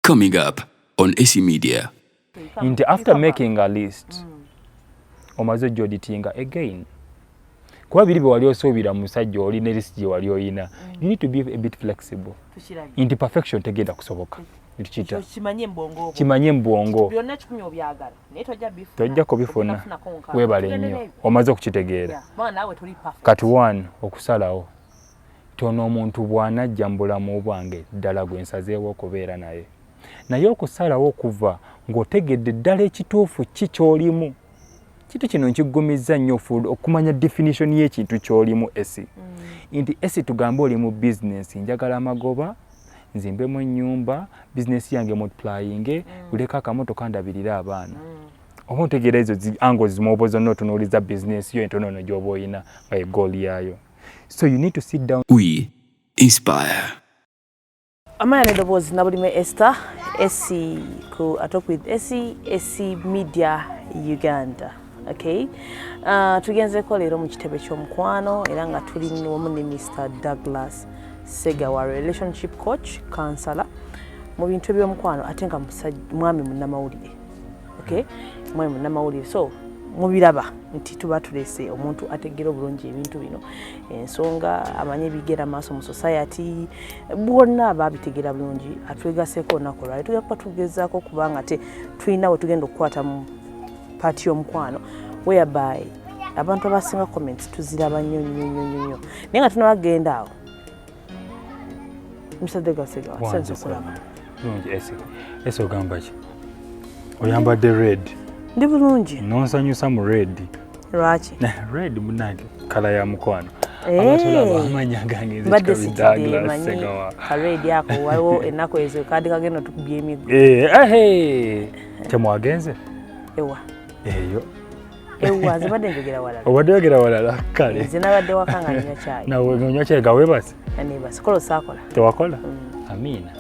Coming up on AC Media. Nti after making a list, omaze ojoditinga again, kuba biri bye wali osuubira mu musajja oli ne list gye wali oyina, you need to be a bit flexible Tukirabye. Nti perfection tegenda kusoboka, ntukita. Kimanye mubwongo obwo. Kimanye mu bwongo. Byonna 100 obyagala, naye tojja bifuna. Tojja kubifuna. Ogenda kufunako 6. Weebale Tugende nnyo. n'ebyo. Omaze okukitegeera. Yeah. Mwana, naawe toli perfect. Kati one, okusalawo tono omuntu bw'anajja mu bulamu bwange ddala gwe nsazeewo okubeera naye, naye okusalawo okuva ng'otegedde ddala ekituufu ki ky'olimu. Kintu kino nkigumizza nnyo okumanya definition y'ekintu ky'olimu. Esi nti esi tugambe oli mu bizinesi, njagala amagoba, nzimbemu ennyumba, bizinesi yange multiplyinge, guleko akamotoka, ndabirire abaana. Oba otegeera ezo angles zimwobo zonna otunuuliza bizinesi yo entonono gy'oba oyina nga ye goal yaayo. So you need to sit down. We inspire. Amanya n'eddoboozi Nabulime Esther, Esy ku A Talk with Esy, Esy Media Uganda. Okay, tugenzeko leero mu kitebe ky'omukwano era nga tuli wamu ne Mr Douglas Segawa, relationship coach, counselor mu bintu ebyomukwano, ate nga mwami munnamawulire. Okay, mwami munnamawulire, so mubiraba nti tuba tulese omuntu ategeera obulungi ebintu bino, ensonga amanye ebigenda maaso mu society, bwonna babitegeera bulungi. Atwegaseeko olunaku olwali tugenda kuba tugezaako, kubanga te tulina we tugenda okukwata mu part y'omukwano, whereby abantu abasinga comments tuziraba nnyo nnyo nnyo nnyo nnyo. Naye nga tunabagenda awo, Mr Douglas Segawa, sense okulaba. Bulungi Esy. Esy, ogamba ki? Oyambadde red. Ndi bulungi. Nonsanyusa mu red. Lwaki? Red munange colour ya mukwano. Eh. Abatulaba, amanya gange nze Mbadde Kikabi sitidde Douglas manyi Segawa. Ka red ako, waliwo ennaku ezo kandi kagenda tukubya emiggo. Eh, ehe, temwagenze? Ewa? Eyo. Ewa? Nze badde njogera walala. Obadde oyogera walala, kale. Nze nabadde waka nga nywa kyayi. Nawe onywa kyayi ga weebase? Nanebase, kola osaakola. Tewakola. Amiina.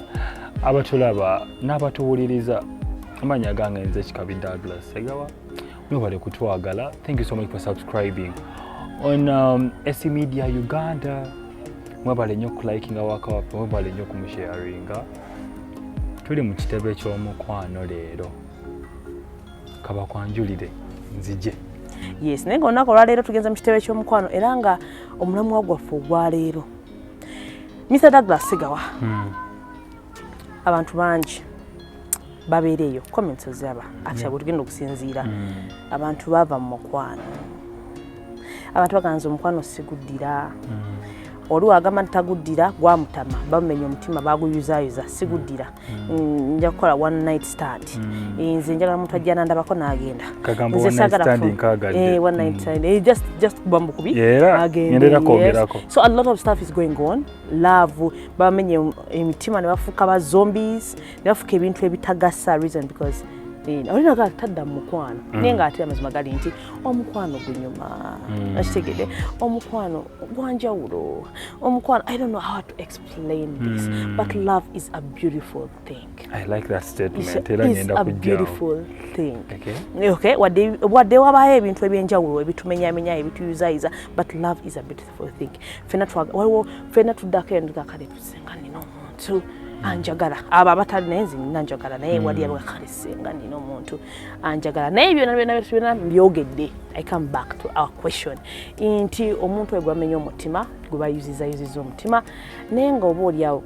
Abatulaba n'abatuwuliriza, amanya gange nze Kikabi Douglas Segawa. Mwebale kutwagala. Thank you so much for subscribing on Esy Media Uganda. Mwebale nnyo okulikinga waka waffe, mwebale nnyo okumusharinga. Tuli mu kitebe ky'omukwano leero, kabakwanjulire nzije. Yes, naye nga olunaku olwaleero tugenze mu kitebe ky'omukwano, era nga omulamwa gwaffe ogwaleero, Mr Douglas Segawa, abantu bangi babeera eyo, comments oziraba. Actually, bwe tugenda okusinziira, abantu bava mu mukwano, abantu baganza omukwano siguddira. Oli wagamba nti taguddira, gwamutama, bamumenya omutima, baguyuzayuza, siguddira. Nja kukola one night stand. Nze njagala muntu ajja nandabako n'agenda. Kagamba Nze one night saagala stand nkaagadde. Eh, one night stand. Eh, just kuba mukubi Era, agende, ngendera yes. kwogerako. So a lot of stuff is going on. Love, bamenye emitima ne bafuuka ba zombies, ne bafuuka ebintu ebitagasa. Reason because olinaga tadda mu mukwano, naye ng'ate amazima gali nti omukwano gunyuma. Okitegedde? Omukwano gwanjawulo. Omukwano, I don't know how to explain this, but love is a beautiful thing. I like that statement, era Is ngenda a kujjaawo. Beautiful thing. Okay. Okay, wadde wabayo ebintu ebyenjawulo ebitumenyamenya, ebituyuzayiza, but love is a beautiful thing. Fena waliwo fena tuddako enduga, kale tusenga nina omuntu anjagala. Abo abatali naye, nze nina njagala, naye wali abaga kale senga nina omuntu anjagala. Naye byonna byonna byonna mbyogedde, I come back to our question nti omuntu oyo gwamenya omutima, gwe bayuzizayuziza omutima, naye nga oba oliawo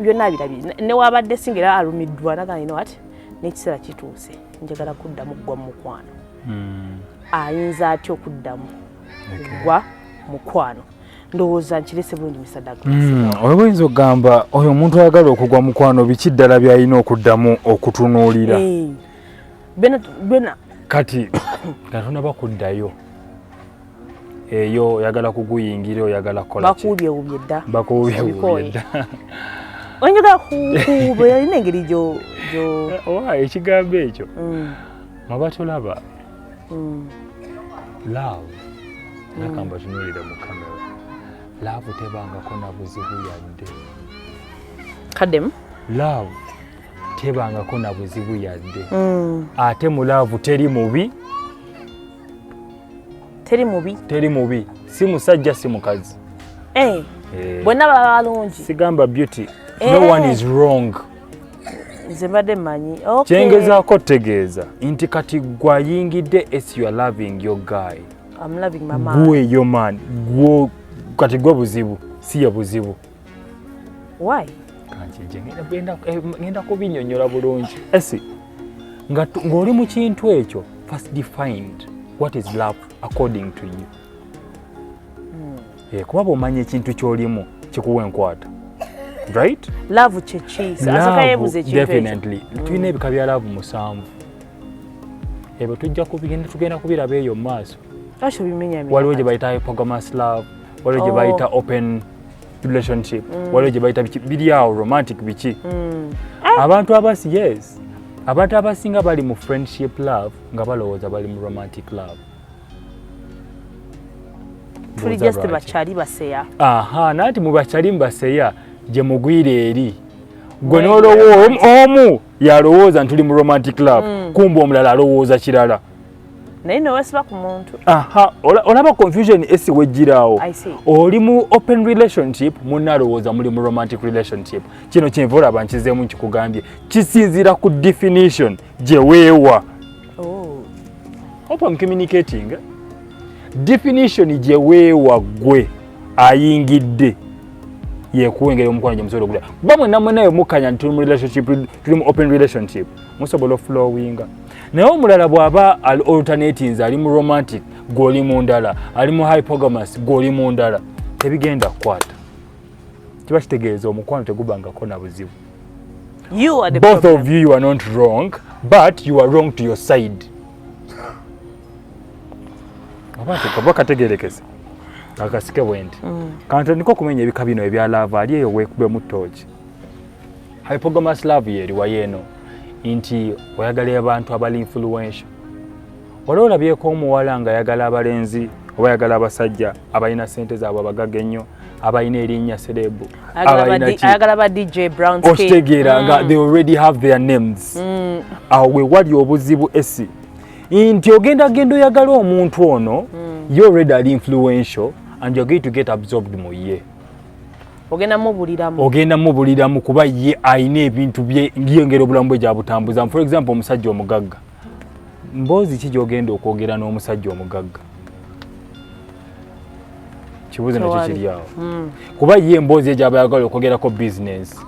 byonna abirabye, newabadde singa era alumiddwa, naga you know what, n'ekiseera kituuse, njagala kuddamu kugwa mu mukwano. Ayinza atya okuddamu kugwa mukwano? Ndowooza nkirese bulungi, Mr Douglas. Oba oyinza okugamba oyo omuntu ayagala okugwa mukwano, biki ddala byalina okuddamu okutunuulira? Eh, byonna byonna. Kati nga tonaba kuddayo eyo, oyagala kuguyingira, oyagala kukola ki? Bakuubyewubye dda. Bakuubyewubye Obikooye. dda. Onjagala kuuba, olina engeri gyo Owa ekigambo ekyo mwaba tolaba. Love, nakamba tunuulire mu kamera, love tebangako na buzibu yadde. Kaddemu. Love tebangako na buzibu yadde. Ate mu love teri mubi. Teri mubi. Teri mubi, si musajja si mukazi. Eh, Eh, bonna baba balungi. Sigamba beauty. No one is wrong. Nze mbadde mmanyi. Okay. Kyengezaako tegeeza nti kati gwayingidde as you are loving your guy. I'm loving my man. Gwe your man, gwe kati gwe buzibu, si ye buzibu. Why? Kankinje ngenda kubinyonyola bulungi. Esi ng'oli mu kintu ekyo, first defined what is love according to you. Kuba bw'omanya ekintu ky'olimu kikuwa enkwata. Right? Love kyeki? Asooka yeebuuza ekintu ekyo. Definitely. Tulina ebika bya love 7. Ebyo tujja kubigenda, tugenda kubiraba eyo mu maaso. Lwaki obimenyamenya? Waliwo gye bayita hypogamous love, waliwo gye bayita open relationship, waliwo gye bayita biki, biri awo romantic biki. Abantu abasi, yes. Abantu abasinga bali mu friendship love nga balowooza bali mu romantic love. Tuli just bakyali baseya. Aha, nanti mu bakyali mbaseya gye mugwira eri. Gwe n'olowooza omu yalowooza nti tuli mu romantic love, kumbe omulala alowooza kirala. Naye nowesiba ku muntu. Aha, olaba confusion esi wejjiraawo. Oli mu open relationship, munno alowooza muli mu romantic relationship. Kino kyenva olaba nkizeemu nkikugambye, kisinziira ku definition gye weewa. Hope I'm communicating. Definition gye weewa gwe ayingidde yekuwa engeri omukwano gye musobola okugula. Kuba mwenna mwenna mukanya nti tuli mu relationship, tuli mu open relationship, musobola oflowinga. Naye omulala bw'aba alternating, ali mu romantic, gw'oli mu ndala, ali mu hypogamous, gw'oli mu ndala, tebigenda kukwata. Kiba kitegeeza omukwano tegubangako na buzibu. You are the Both problem. of you, you are not wrong, but you are wrong to your side. Oba kategerekese akasike bwe nti. Kantandika okumenya ebika bino ebya love ali eyo weekubemu ttooki. Hypogamous love yeeriwa yeeno nti oyagala abantu abali influential. Wali olabyeko omuwala ng'ayagala abalenzi oba ayagala abasajja abalina ssente zaabwe abagagga ennyo, abalina erinnya celeb, ayagala ba DJ Brown Skin. Okitegeera nga they already have their names. Awo we wali obuzibu esi nti ogenda genda oyagala omuntu ono, you already ali influential and you're going to get absorbed mu ye. Ogenda mubuliramu. Ogenda mubuliramu kuba ye alina ebintu bye ng'engeri obulamu bwe gy'abutambuza. For example, omusajja omugagga. Mboozi ki gy'ogenda okwogera n'omusajja omugagga? Kibuuzo nakyo kiri awo. Kuba ye emboozi ye gy'aba ayagala okwogerako business.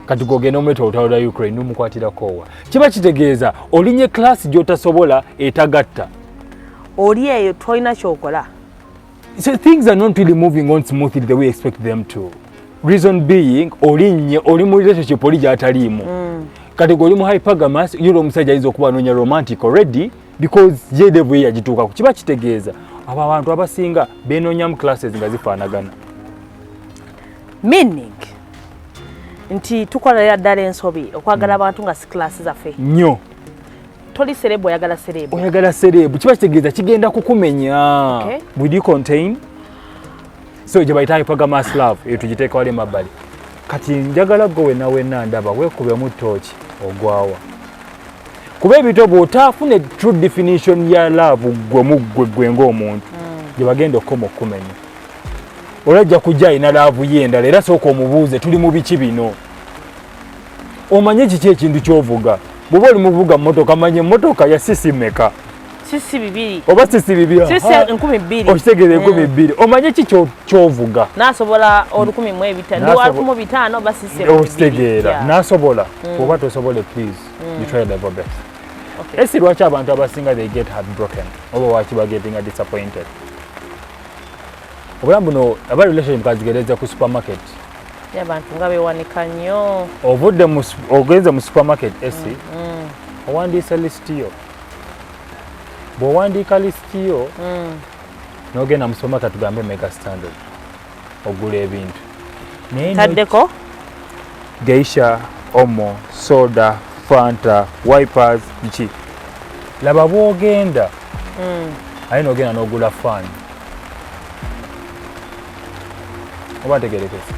Kati gw'ogenda omuleeta olutalo lwa Ukraine n'omukwatirako wa? Kiba kitegeeza olinye class gy'otasobola etagatta. Oli eyo tolina ky'okola. So things are not really moving on smoothly the way you expect them to. Reason being, olinye oli mu relationship oli gy'ataliimu. Kati gwe oli mu hypergamous, yule omusajja ayinza okuba anoonya romantic already because ye level ye yagituukako. Kiba kitegeeza abo abantu abasinga beenoonyamu classes nga zifaanagana. Meaning nti tukolera ddala ensobi okwagala abantu nga si class zaffe. Nnyo. Toli celeb, oyagala celeb. Oyagala celeb, kiba kitegeeza kigenda kukumenya. Will you contain? So gye bayita hypergamous love, eyo tugiteeka wali emabbali. Kati njagala gwe wenna wenna ndaba weekubemu ttooki ogwawa. Kuba ebintu bw'otaafune true definition ya love gwe mu ggwe gwe ng'omuntu, gye bagenda okukoma okukumenya. Olajja kujja alina love ye endala era sooka omubuuze tuli mu biki bino. Omanye kiki ekintu ky'ovuga. Bw'oba oli muvuga mmotoka, manya emmotoka ya sisi mmeka. Sisi bibiri. Oba sisi bibiri. Sisi 2000. Okitegeera 2000. Omanye ki ky'ovuga. N'asobola 1500. Ndi wa 1500 oba sisi 2000. Okitegeera. N'asobola. Bw'oba tosobole, please. You try level best. Esi lwaki abantu abasinga they get heartbroken oba lwaki bagetinga disappointed. Obulamu buno aba relationship kazigereza ku supermarket. Abantu nga beewanika nnyo. Ovudde mu ogenze mu supermarket esi, owandiise list yo. Bw'owandiika list yo, n'ogenda mu supermarket tugambe Mega Standard ogula ebintu. Taddeko? Geisha, Omo, soda, Fanta, wipers, biki. Laba bw'ogenda. Aye n'ogenda n'ogula fan. Oba ntegerekese.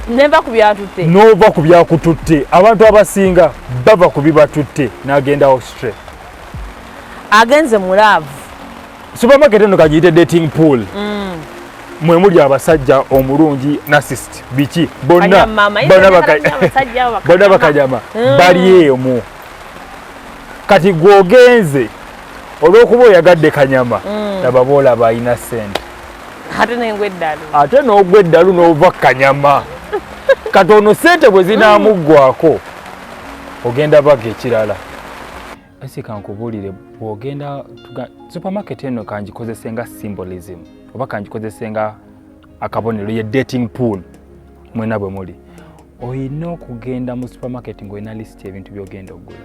Neva ku byatutte. N'ova ku byakututte. Abantu abasinga bava ku bibatutte n'agendawo straight. Agenze mu love. Supermarket eno kagiyite dating pool. Mwe muli abasajja omulungi, narcissist, biki bonna. Kanyama, amanyi. Bonna. Abasajja abo. Bonna bakanyama bali emu. Kati gwogenze olw'okuba oyagadde kanyama, laba boolaba alina ssente. Ate nengwa eddalu. Ate n'ogwa eddalu n'ova kanyama. Kati ono ssente bwe zinaamuggwako, ogenda baga ekirala. Esi kankubuulire, bw'ogenda supermarket eno, kangikozese nga symbolism oba kangikozese nga akabonero, ye dating pool. Mwena bwe muli, olina okugenda mu supermarket ng'olina lisiti ebintu by'ogenda okugula.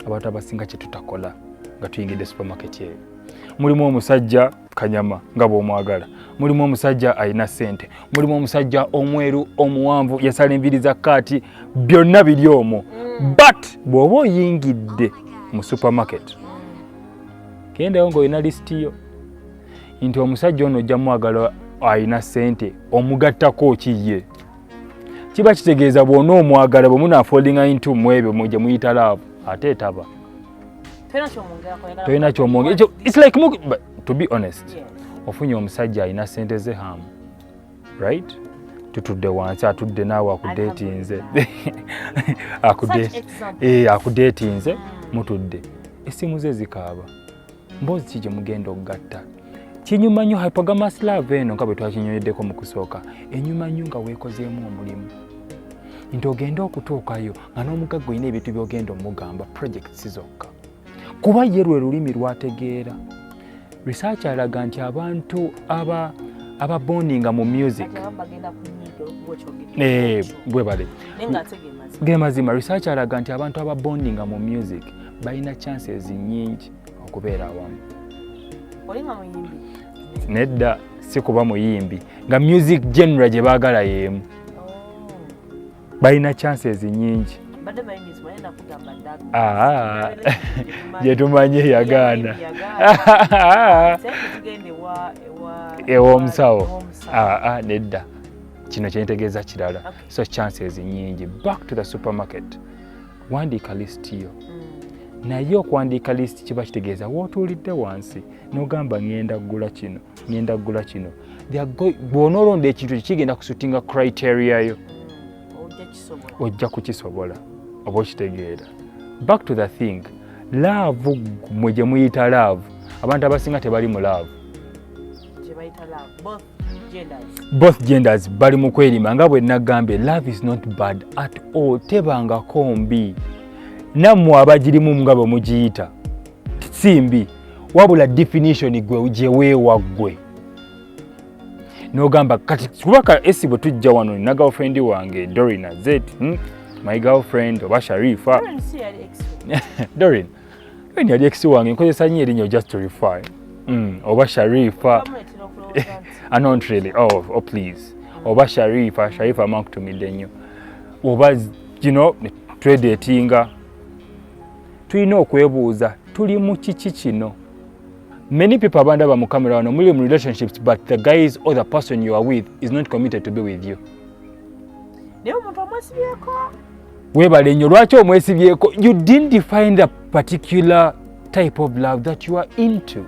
Abantu abasinga kye tutakola nga tuyingidde supermarket eyo, mulimu omusajja kanyama nga bw'omwagala, mulimu omusajja alina ssente, mulimu omusajja omweru omuwanvu yasala enviiri za kaati, byonna biri omwo. But bw'oba oyingidde mu supermarket, gendayo ng'olina lisiti yo nti omusajja ono ojja mwagala alina ssente, omugattako ki ye? Kiba kitegeeza bw'ona omwagala, bwe munafallinga into mu ebyo gye muyita love, ate etaba. Tolina kyomwongerako, oyagala. Tolina kyomwongera. It's like but to be honest, ofunye omusajja alina ssente ze hamu, right? Tutudde wansi, atudde naawe, akudeetinze. Such example. Akudeetinze, mutudde, essimu ze zikaaba, mboozi ki gye mugenda okugatta? Kinyuma nnyo hypergamous love eno nga bwe twakinyonyeddeko mu kusooka. Enyuma nnyo nga weekozeemu omulimu nti ogende okutuukayo nga n'omugagga olina ebintu by'ogenda omugamba, projects zokka, kuba ye lwe lulimi lwategeera. Research alaga nti abantu aba ababondinga mu music Kati abamu bagenda kunyiiga olwokuba okyogedde. Bwe bale. Naye ng'ate ge mazima. Ge mazima. Research alaga nti abantu ababondinga mu music balina chances nyingi okubeera awamu. Oli nga muyimbi? Nedda, si kuba muyimbi, nga music genre gye baagala y'emu. Oh. Balina chances nyingi. Mbadde manyi nti manyi nakugamba dda. Ah, gye tumanye yagaana. Tugende ewa ew'omusawo. Ew'omusawo. Ah, ah, nedda, kino kyentegeeza kirala. Okay. So chances nyingi. Back to the supermarket, wandiika list yo. Naye okuwandiika list kiba kitegeeza wootuulidde wansi n'ogamba, ŋŋenda kugula kino, ŋŋenda kugula kino. Bw'onoolonda ekintu ekyo kigenda kusuitinga criteria yo. Ojja kisobola. Ojja kukisobola oba okitegeera. Back to the thing, love mwe gye muyita love, abantu abasinga tebali mu love. Gye bayita love, both genders. Both genders bali mu kwerima. Nga bwe nagambye, love is not bad at all, tebangako mbi. Nammwe abagirimu nga bwe mugiyita si mbi, wabula definition gwe gye weewa ggwe n'ogamba kati kubaka esi bwe tujja wano nina girlfriend wange Dorina Z, My girlfriend oba Sharifa. Doreen si yali ex? Dorin, Dorin yali ex wange, nkozesa nnyo erinnya just to refer, oba Sharifa. Bamuleetera okulowooza nti Ah, not really. Oh, please. Oba Sharifa, Sharifa amankutumidde nnyo. Oba twedatinga. Tulina okwebuuza tuli mu kiki kino. Many people abandaba mu camera wano muli mu relationships, but the guys or the person you are with is not committed to be with you. Naye omuntu omwesibyeko. Weebale nnyo. Lwaki omwesibyeko? You didn't define the particular type of love that you are into.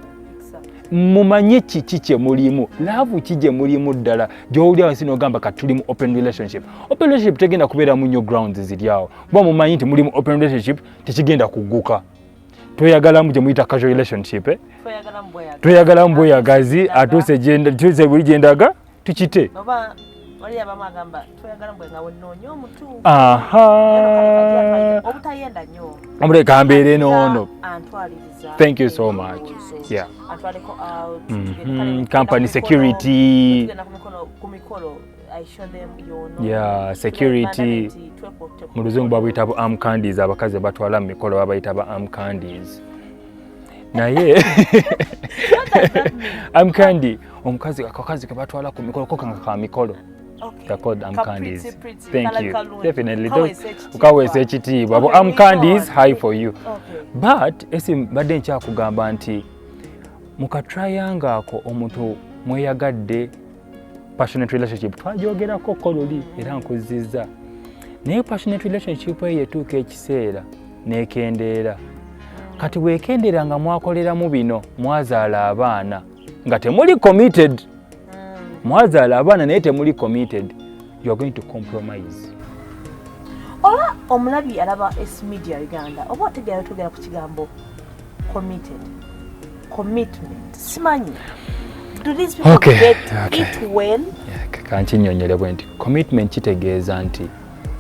Mumanye kiki kye mulimu, love ki gye mulimu ddala gy'owulira wansi n'ogamba kati tuli mu open relationship. Open relationship tegenda kubeeramu nnyo grounds ziri awo, kuba mumanyi nti muli mu open relationship, tekigenda kugguka. Tweyagalamu gye muyita casual relationship, eh? Tweyagalamu bweyagazi. Tweyagalamu bweyagazi, atuuse tuuse buli gyendaga tukite. Oba wali abamu agamba tweyagalamu bwe nga wenoonya omutu. Aha. Obutayenda nnyo. Omuleka mbeere n'ono. Antwaliriza. Thank you so much. Ebirowoozo. Yeah. Antwaleko out. Company security. Tugenda ku mikolo, I show them yono. Yeah, security. Mu luzungu babuyita bu arm candies. Abakazi batwala mu mikolo babayita ba arm candies, naye arm candy omukazi, akakazi ke batwala ku mikolo ko kanga ka mikolo. They're called arm candies. Thank you. Definitely. Kaweesa ekitiibwa. Bu arm candies high for you. But esi mbadde nkyakugamba nti mu katriangle ako omuntu mweyagadde, passionate relationship twagyogerako ko luli era nkuzizza, naye passionate relationship eyo etuuka ekiseera n'ekendeera. Kati bwekendeera nga mwakoleramu bino, mwazaala abaana nga temuli committed. Mwazaala abaana naye temuli committed. You are going to compromise. Oba omulabi alaba S Media Uganda, oba otegeera tugera ku kigambo committed, commitment, simanyi, do these people get it well? Yeah, kankinnyonnyole bwe nti commitment kitegeeza nti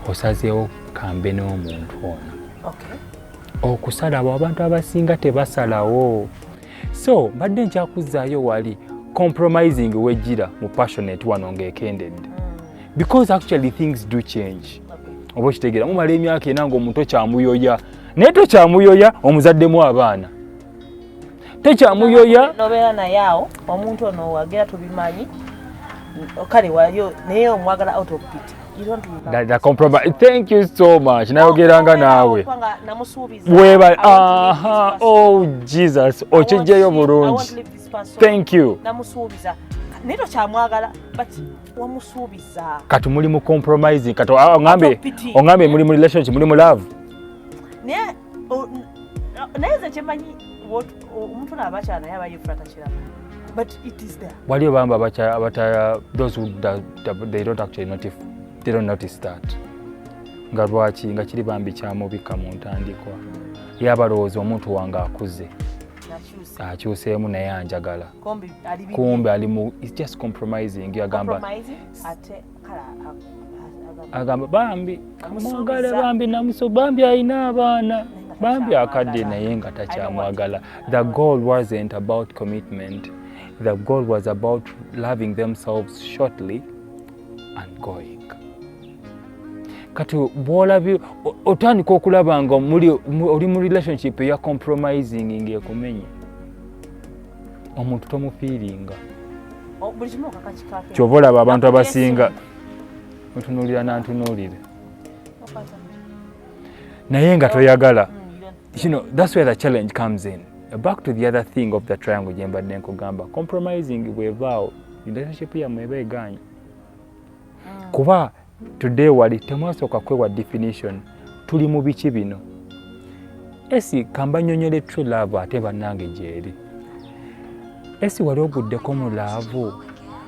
osazeewo kambe n'omuntu ono. Okusalawo, abantu abasinga tebasalawo. So mbadde nkyakuzzaayo wali compromising wejjira mu passionate wano ng'ekendedde, because actually things do change. Oba okitegeera, mumala emyaka 4 ng'omuntu okyamuyoya, naye tokyamuyoya, omuzaddemu abaana, tokyamuyoya. Nobeera naye awo, omuntu ono wagera tubimanyi, kale waliyo naye omwagala out of pity. You don't love The compromise. Thank you so much. Nayogeranga naawe. Kubanga namusuubiza. Weba I want to leave aha this person. Oh Jesus, okijjeyo I want bulungi. to leave this person. Thank you. Namusuubiza naye tokyamwagala, but wamusuubiza. Kati muli mu compromising. Kati ah, oŋambe Out of pity. Oŋambe muli mu relationship, muli mu love. Naye naye nze kyemanyi, omuntu ono abakyala naye aba yefula takiraba, but it is there. Waliyo bamba abata those who they don't actually notice, they don't notice that. Nga lwaki nga kiri bambi kyamubika mu ntandikwa, ye abalowooza omuntu wange akuze, Nakyuse. Akyuseemu naye anjagala. Kumbi ali bibi. Kumbe ali mu, is just compromising. Agamba Compromising, ate kale agamba agamba bambi Amusuubiza. mwagala bambi namuso bambi alina abaana nga bambi akadde takyamwagala. Naye nga takyamwagala. The goal wasn't about commitment. The goal was about loving themselves shortly and going. Kati bwolabye otandika okulaba nga oli mu relationship eya compromising ng'ekumenya, omuntu tomufiiringa. Buli kimu okakakikako. Kyova olaba abantu abasinga otunuulira nantunuulire naye nga toyagala. That's where the challenge comes in. Back to the other thing of the triangle gye mbadde nkugamba, compromising bwevaawo, relationship yammwe eba egaanye, kuba today wali temwasooka kwewa definition. Tuli mu biki bino esi kamba nnyonnyole true love. Ate bannange gyeri esi wali oguddeko mu love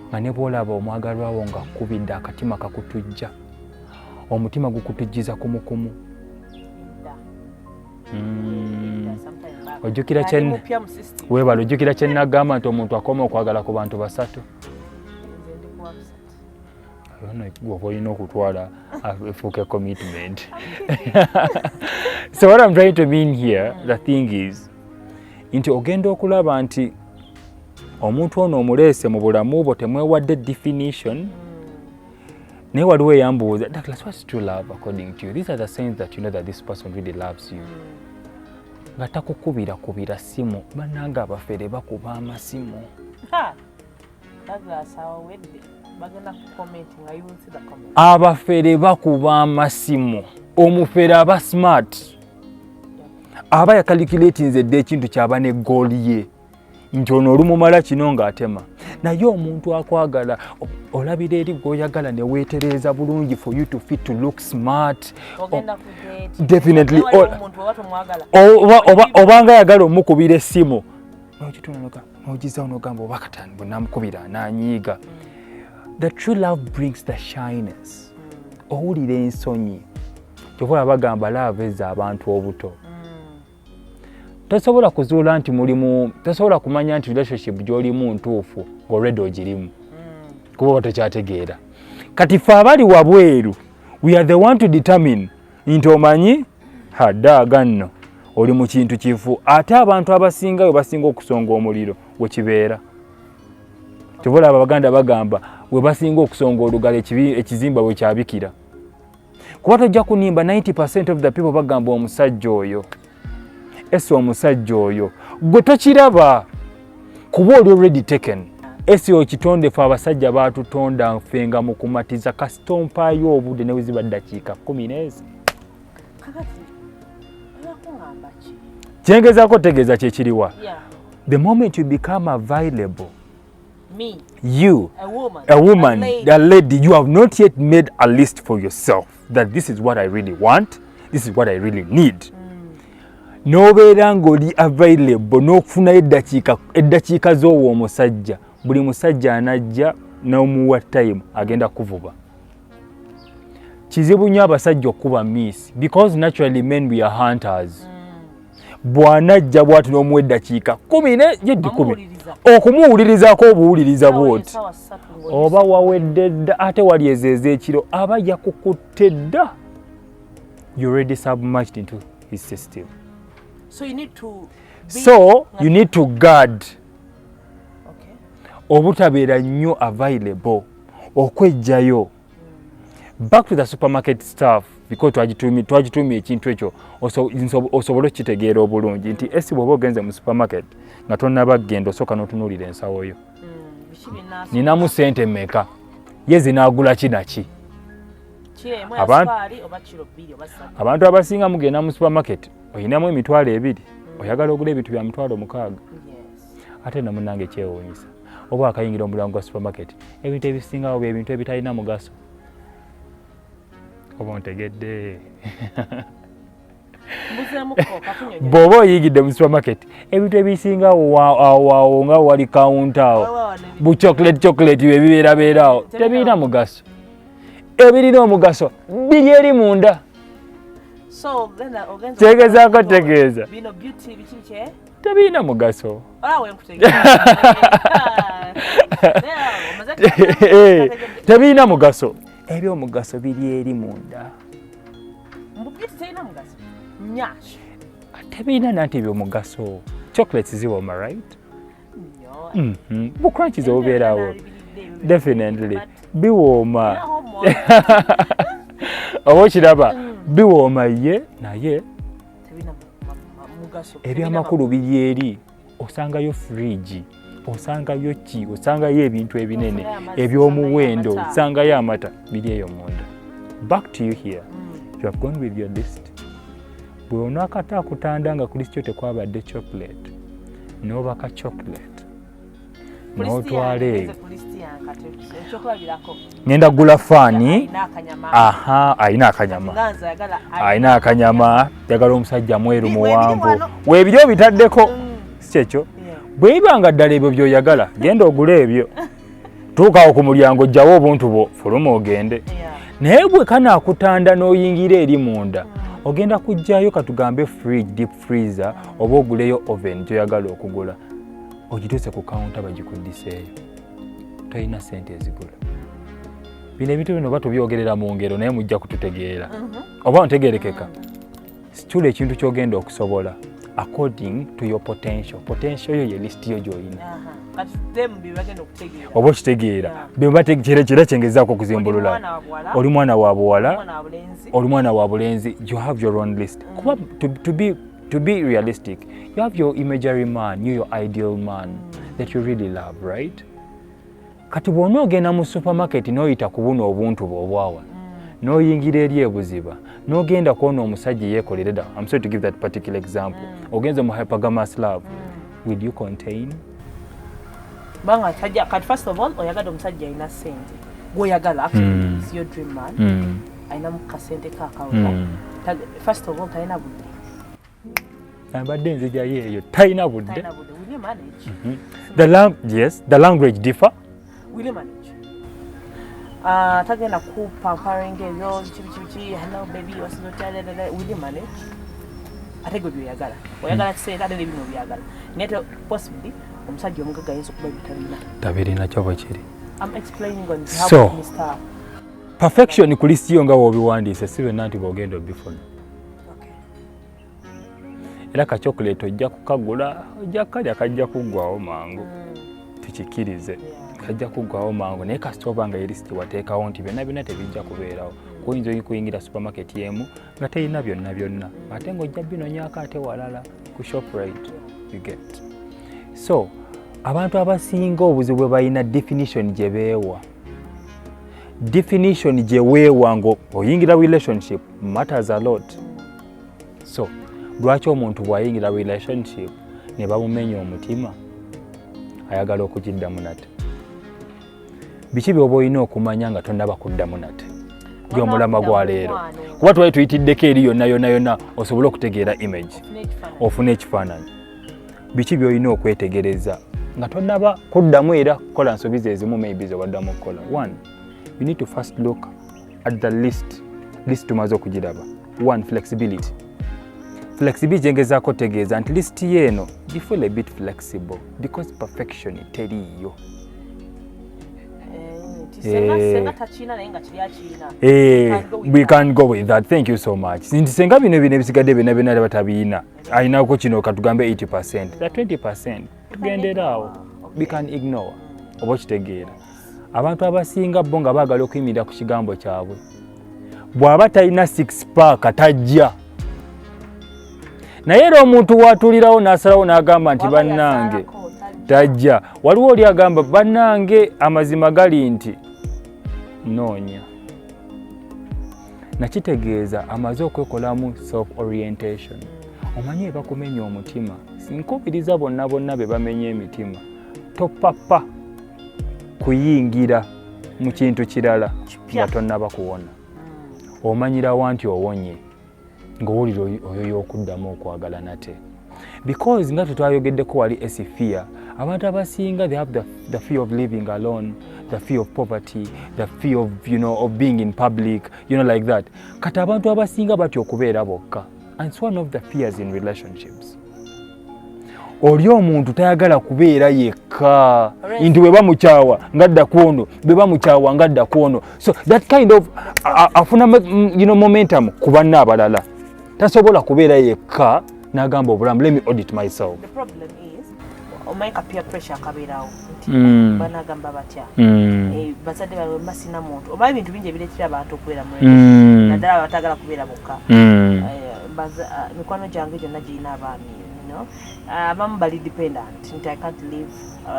nga ne bw'olaba omwagalwawo nga kkubidde akatima kakutujja, omutima gukutujjiza kumukumu. Ojjukira weebale, ojjukira kye nagamba nti omuntu akoma okwagala ku bantu basatu, oba olina okutwala efuuke commitment. So what I'm trying to mean here, the thing is nti ogenda okulaba nti omuntu ono omuleese mu bulamu bwo, temwewadde definition. Naye waliwo eyambuuza, "Douglas, what's true love according to you? These are the signs that you know that this person really loves you." Nga takukubira kubira simu. Bannange, abafere bakuba amasimu. Douglas, awedde bagenda ku comment nga you will see the comment. Abafere bakuba amasimu. Omufere aba smart, aba yacalculatinze dda ekintu kyaba ne goal ye nti ono olumumala kino ng'atema. Naye omuntu akwagala, olabira eri gwoyagala ne weetereeza bulungi for you to fit, to look smart. Ogenda ku date. Definitely. Naye waliwo omuntu oba tomwagala. Obanga ayagala omukubira essimu, nogituna nogizawo nogamba oba katani bwe namukubira ananyiiga. The true love brings the shyness. Owulira ensonyi. Kyova olaba bagamba love ezza abantu obuto. Tosobola kuzuula nti mulimu, tosobola kumanya nti relationship gy'olimu ntuufu ng'olwedde ogirimu, kuba oba tokyategeera. Kati ffe abali wabweru, we are the one to determine nti omanyi haddaaga nno oli mu kintu kifu. Ate abantu abasinga we basinga okusonga omuliro wekibeera. Kyova olaba Abaganda bagamba we basinga okusonga olugalo ekizimba we kyabikira, kuba tojja kunimba, 90% of the people bagamba omusajja oyo esi, omusajja oyo gwe tokiraba kuba oli already taken. Esi okitonde, fe abasajja batutonda nfe nga mukumatiza kasita ompaayo obudde ne bwe ziba ddakiika 10 n'ezi. Kakati oyakuŋŋamba ki? Kyengezaako otegeeza kyekiriwa? Yeah. The moment you become available, Me, you, a woman, a woman, a lady. A lady, you have not yet made a list for yourself that this is what I really want, this is what I really need. N'obeera ng'oli available n'okufunayo eddakiika z'owo omusajja, buli musajja anajja. N'omuwa time, agenda kuvuba. Kizibu nnyo abasajja okukuba miss because naturally men, we are hunters. Bw'anajja bw'ati n'omuwa eddakiika 10 ne jeddi 10 Omuwuliriza. Okumuwulirizaako obuwuliriza bw'oti, Essaawa 3 ng'oli oba wawedde dda, ate wali ezo ez'ekiro aba yakukutte dda. You already submerged into his system. So you need to be So you need to guard obutabeera nnyo available, okwejjayo. Back to the supermarket staff, because twagitumye ekintu ekyo osobole okukitegeera obulungi nti esi bw'oba ogenze mu supermarket nga tonnaba kugenda, osooka n'otunuulira ensawo yo. Biki bye Ninamu sente mmeka? Ye zinaagula ki naki? Kiro emu ya sukaali oba kiro 2 oba 3. Abantu abasinga mugenda mu supermarket, oyinamu 20,000, oyagala ogula ebintu bya 60,000. Ate no munange kyewuunyisa, oba akayingira omulyango gwa supermarket, ebintu ebisingawo bye bintu ebitalina mugaso. Oba ontegedde? Mbuzeemukko kakunyonyola. Bw'oba oyingidde mu supermarket, ebintu ebisingawo awo awo nga wali counter awo, bu chocolate chocolate bye bibeerabeeraawo, tebirina mugaso. Ebirina omugaso biri eri munda. So genda ogenza Kyegezaako tegeeza. Bino beauty biki biki, eh? Tebirina mugaso. Olaba we nkutegeera. Eh, tebirina mugaso. Ebyomugaso biri eri munda. Mbu beauty terina mugaso. Nyash. Tebirina nanti ebyomugaso. Chocolates ziwooma, right? Nnyo. Bu crunches obubeerawo, definitely biwooma. Oba okiraba, biwooma ye, naye Tebirina mugaso. Ebyamakulu biri eri. Osangayo fridge, osangayo ki, osangayo ebintu ebinene Osangayo amazzi, ebyomuwendo, osangayo amata. Osangayo amata, biri eyo munda. Back to you here, you have gone with your list. Bwe onaakata akutanda nga ku list yo tekwabadde chocolate, n'obaka chocolate n'otwala eyo. Ekyokulabirako. Ngenda kugula faani. Alina akanyama. Aha, alina akanyama. Nga nze ayagala Alina akanyama, njagala omusajja mweru, Weebiri muwanvu. wano. Weebiri obitaddeko, si kyekyo? Yeah. Bwe biba nga ddala ebyo by'oyagala, genda ogule ebyo, tuukawo ku mulyango, ojjawo obuntu bwo, fuluma ogende. Naye bwe kanaakutanda n'oyingira eri munda, ogenda kuggyayo katugambe fridge, deep freezer, oba oguleyo oven gy'oyagala okugula, ogituuse ku counter bagikuddiseeyo, tolina sente ezigula bino ebintu. Bino oba tubyogerera mu ngero, naye mujja kututegeera. Oba ontegerekeka? Situla ekintu ky'ogenda okusobola according to your potential. Potential yo ye list yo gy'olina. Aha. Kati them bye bagenda okutegeera. Oba okitegeera? Yeah. Kira kyengezaako Oli okuzimbulula. mwana wa buwala, Oli mwana wa buwala, mwana wa bulenzi. Oli mwana wa bulenzi, you have your own list. Kuba to be realistic, you have your imagery man, you your ideal man that you really love, right? Kati bw'ona ogenda mu supermarket n'oyita ku buno obuntu bwe obwawano, n'oyingira eri ebuziba, n'ogenda kwona omusajja yeekolere dda. I'm sorry to give that particular example. Ogenze mu hypergamous love, will you contain? Kubanga tajja. Kati first of all, oyagadde omusajja alina ssente gwoyagala, actually is your dream man, alinamu kasente kakawera. First of all, talina budde. Mbadde nzijayo eyo, talina budde. Talina budde. Will you manage? Yes, the language differ. Will you manage? Tagenda ku pampering ebyo biki biki biki, "Hello baby, wasiza otya?" Da, da, da. Will you manage? Ate gwe byoyagala, oyagala kisente ate nebino byagala, naye te possibly omusajja omugagga ayinza okuba ebitalina. Tabirina, kyo bwe kiri. I'm explaining on behalf So- of Mr. Perfection ku list yo nga w'obiwandiise, si byonna nti bw'ogenda obifuna. Era ka chocolate ojja kukagula, ojja kukalya, kajja kuggwawo mangu. Tukikirize, kajja kuggwawo mangu. Naye kasita oba nga ye list wateekawo nti byonna byonna tebijja kubeerawo, kuyinza okuyingira supermarket emu nga terina byonna byonna, ate ng'ojja binonyaako ate walala ku Shoprite, you get? So abantu abasinga obuzibu bwe balina, definition gye beewa, definition gye weewa nga oyingira relationship matters a lot. So lwaki omuntu bw'ayingira relationship ne bamumenya omutima ayagala okugiddamu nate? Biki byoba olina okumanya nga tonnaba kuddamu nate? Gyomulamwa gwa leero, kuba twali tuyitiddeko eri yonna yonna yonna osobole okutegeera image, ofune ekifaananyi. Biki byolina okwetegereza? Nga tonnaba kuddamu era kukola nsobi ze ezimu maybe ze waddamu okukola. One, you need to first look at the list. List tumaze okugiraba. One, flexibility. Flexibility gyengezaako tegeeza nti list yeeno you feel a bit flexible because perfection teriiyo. Senga takiina naye nga kiri akiina. We can go with that. Thank you so much. Nti senga bino bino ebisigadde byonna byonna batabiina, alinako kino katugambe 80%, that 20% tugenderaawo, we can ignore. Oba okitegeera, abantu abasinga bo nga baagala okuyimirira ku kigambo kyabwe, bw'aba talina six pack tajja. Naye era omuntu watuulirawo n'asalawo n'agamba nti bannange tajja, waliwo oli agamba bannange amazima gali nti noonya, nakitegeeza amaze okwekolamu self orientation. Omanyi ebakumenya omutima, nkubiriza bonna bonna be bamenya emitima, topapa kuyingira mu kintu kirala nga tonnaba kuwona. Omanyirawa nti owonye? Ng'owulira oyo y'okuddamu okwagala nate, because nga tetwayogeddeko wali esi fear, abantu abasinga they have the fear of living alone, the fear of poverty, the fear of being in public, like that. Kati abantu abasinga batya okubeera bokka, and it's one of the fears in relationships. Oli omuntu tayagala kubeera yekka, nti bwe bamukyawa ngadda ku ono, bwe bamukyawa ngadda ku ono. So that kind of afuna momentum ku banne abalala, tasobola kubeera yekka n'agamba obulamu, let me audit myself. The problem is, omanyi ka peer pressure akabeerawo nti banagamba batya, bazadde bawe masina muntu, omanyi ebintu bingi ebireetera abantu okubeera mu naddala abatagala kubeera bokka. Mikwano gyange gyonna girina abaami, abamu bali dependent nti I can't live.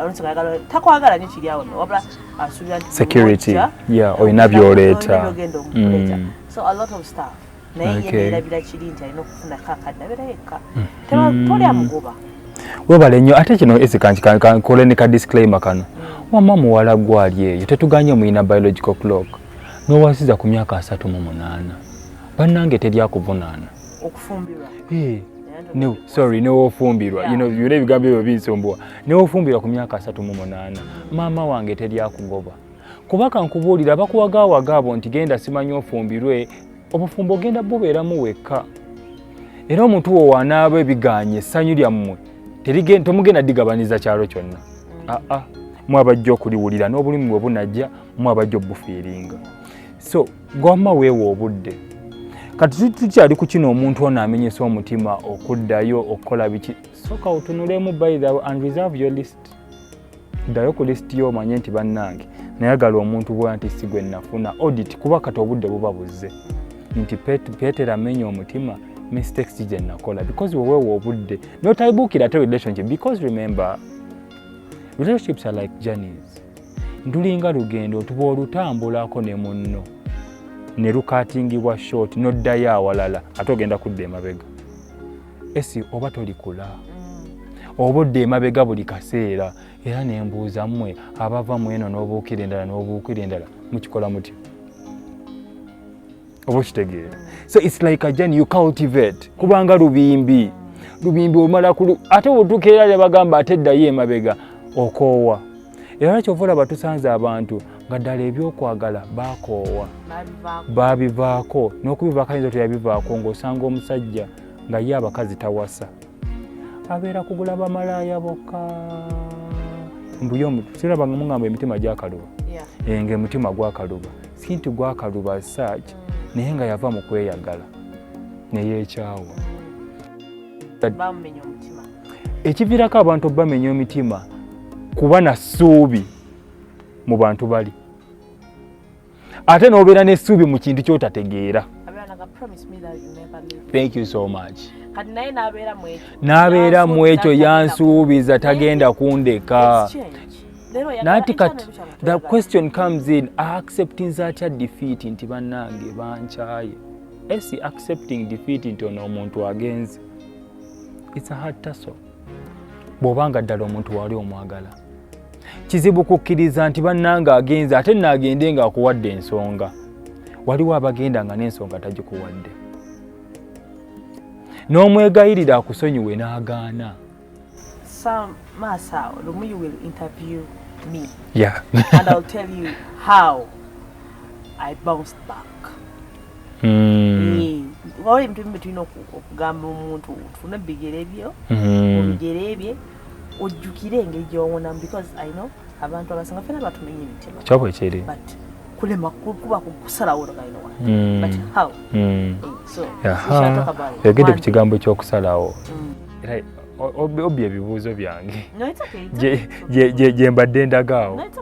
Oluusi ayagala, takwagala nnyo kiri awo, wabula asuubira nti Security. bw'ojja, Yeah, olina by'oleeta. olina by'ogenda omuleeta. So a lot of stuff, naye ye neerabira kiri nti alina okufuna kakadde abeera yekka. Toli amugoba. Webale nnyo. Ate kino esi kankole ne ka disclaimer kano. Wamma muwala gwali eyo, tetuganye muyina biological clock, n'owasiza ku myaka 38, bannange teryakuvunaana. Okufumbirwa. No, sorry, newofumbirwa, byonna ebigambo ebyo binsumbuwa. Newofumbirwa ku myaka 38, maama wange teryakugoba, kuba kankubuulira, bakuwagaawaga abo nti genda simanyi ofumbirwe, obufumbo ogenda bubeeramu wekka. Era omuntu wo wanaaba ebiganye, essanyu lyammwe temugenda digabaniza kyalo kyonna. Aa, mwabajja okuliwulira n'obulimi bwe bunajja, mwabajja obufiiringa. So gwamma weewa obudde. Kati tukyali ku kino, omuntu ono amenyesa omutima okuddayo okukola biki, soka otunulemu by the way and reserve your list. Ddayo ku list yo, omanye nti bannange nayagala omuntu bwe nti si gwe nafuna. Audit, kuba kati obudde buba buzze nti Peetero amenya omutima, mistakes gye nakola, because weweewa obudde notayibuukira ate relationship, because remember, relationships are like journeys, ntulinga lugendo tuba olutambulako ne munno ne lukatingibwa short, noddayo awalala ate ogenda kudda emabega. Esi oba tolikula, oba odda emabega buli kaseera. Era nembuuza mmwe abava mu eno n'obuukira endala n'obuukira endala, mukikola mutya? Oba okitegeera? So it's like a journey you cultivate, kubanga lubimbi lubimbi omala kulu, ate otuuka era lyabagamba ate ddayo emabega, okoowa. Era kyova olaba tusanze abantu nga ddala ebyokwagala bakoowa, babivaako n'okubivaako ayinza teyabivaako, ng'osanga omusajja nga ye abakazi tawasa, abeera kugula bamalaaya bokka. Mbuye siraba nga mugamba emitima gyakaluba, nga emitima gwakaluba, si nti gwakaluba such, naye nga yava mu kweyagala neyeekyawa. Ekiviirako abantu obamenya emitima kuba na ssuubi mu bantu bali, ate n'obeera n'essuubi mu kintu ky'otategeera. Thank you so much. N'abeera mu ekyo, yansuubiza tagenda kundeka. Nati kati the question comes in, accepting atya defeat nti bannange bankyaye? Esi accepting defeat nti ono omuntu agenze, it's a hard tussle. Bw'obanga ddala omuntu wali omwagala, kizibu kukkiriza nti bannange agenze, ate naagende ng'akuwadde ensonga. Waliwo abagenda nga n'ensonga tagikuwadde, n'omwegayirira akusonyiwe n'agaana. Maaso awo lumu you will interview me and I'll tell you how I bounced back. Waliwo ebintu ebimu tulina okugamba omuntu, tufune ebigere byo, mu bigere bye, ojjukire engeri gyewawonamu, because I know abantu abasinga fena batumenya emitima. Kyo bwe kiri. But kulema kuba kusalawo nogalino wa but how? So we shall talk about it. Oyogedde One ku day. Kigambo ky'okusalawo. Era obbye ebibuuzo byange No, it's okay. It's gye mbadde ndagaawo. No, it's okay.